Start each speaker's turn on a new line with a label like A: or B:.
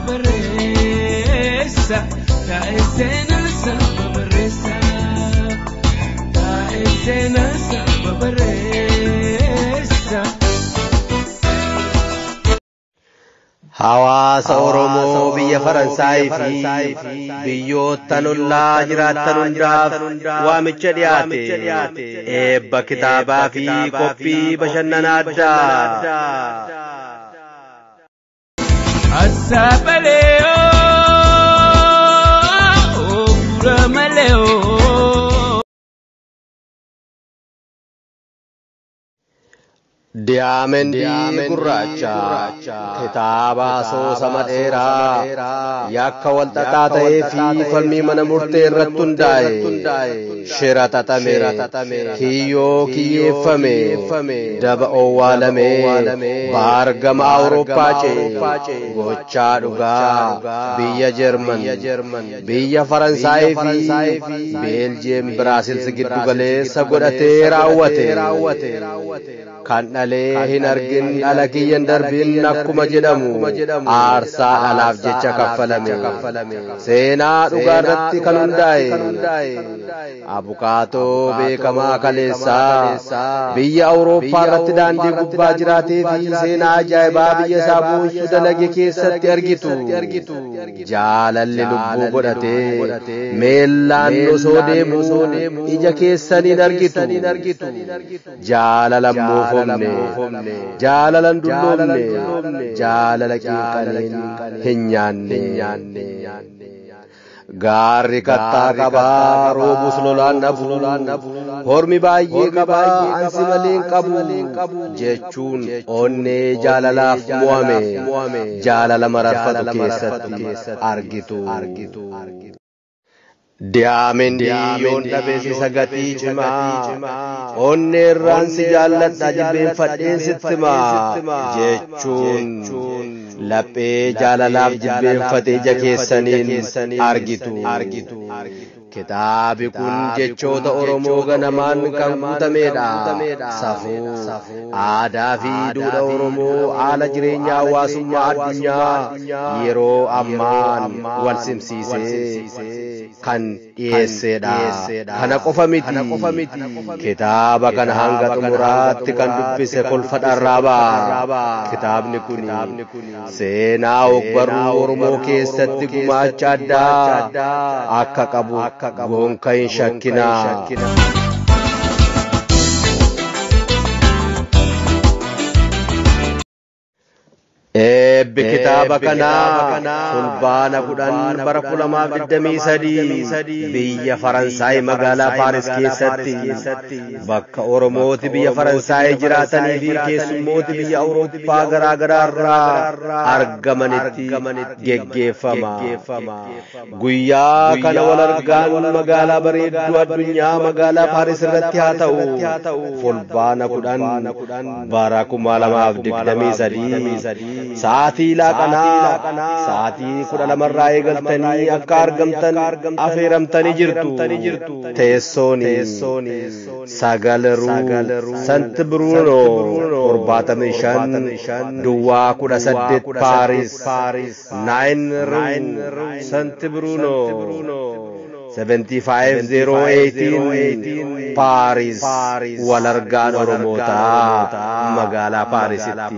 A: Barreessa taa'ee seenaa saba barreessa taa'ee seenaa saba barreessa.
B: Hawaasa Oromoo biyya Faransaayii fi biyyoottan ollaa jiraattan hundaaf waamicha dhiyaate eebba kitaabaa fi qophii bashannanaa addaa.
A: Asaabalee ooo malee ooo.
B: Diyaamendii Gurraacha kitaaba asoosama dheeraa yakka walxaxaa ta'ee fi falmii mana murtee irratti hundaa'e shira xaxame kiyyoo kiyyeeffame daba owwaalame baargama Awurooppaa ce'e gochaa dhugaa biyya Jarman biyya Faransaayii fi Beeljiyeem Biraasils giddu galeessa godhatee raawwate kan dhalee hin argin dhala kiyyan darbin akkuma jedhamu aarsaa dhalaaf jecha kaffalame seenaa dhugaa irratti kan hundaa'e abukaatoo beekamaa kaleessaa biyya Awurooppaa irratti daandii gubbaa jiraatee fi seenaa ajaa'ibaa biyya isaa buusuu dalage keessatti argitu jaalalli lubbuu godhatee meellaan osoo deemu ija keessaniin argitu jaalala moofomne jaalalan dulloomne jaalala qinqaniin hin nyaanne gaarri kattaa qabaa roobus lolaan dhabu hormi baay'ee qabaa ansi malee hin qabu jechuun onnee jaalalaaf mo'ame jaalala mararfatu keessatti argitu. Diyaamendii yoon dhabeessi sagatii cimaa onnee irraan si jaalladha jilbeenfadheen sitti himaa jechuun laphee jaalalaaf jilbeenfate ija keessaniin argitu. Kitaabi kun jechoota Oromoo ganamaan kan guutameedha. Safuu, aadaa fi duudhaa Oromoo haala jireenya hawaasummaa addunyaa yeroo ammaan wal simsiisee kan dhiyeessedha. Kana qofa miti. Kitaaba kana hanga xumuraatti kan dubbise kolfa dharraabaa. Kitaabni kun seenaa ogbarruu Oromoo keessatti gumaacha addaa akka qabu gonka hin shakkinaa. Eebbi kitaaba kanaa fulbaana 10 bara 2023 biyya Faransaay magaalaa Paaris keessatti bakka Oromooti biyya Faransaay jiraatanii fi keessummooti biyya Awurooppaa garaa garaa irraa argamanitti geggeeffama. Guyyaa kana wal argaan magaalaa bareedduu addunyaa magaalaa Paaris irratti haa ta'u fulbaana 10 bara 2023 sa'aatii laaqanaa sa'aatii 12 irraa eegaltanii akka argamtan afeeramtanii jirtu. Teessoon 9 ruu Sant Bruno 75 Duwwaa 18 Paaris 9 ruu Sant Bruno 75018 Paaris wal argaan Oromootaa magaalaa Paarisitti.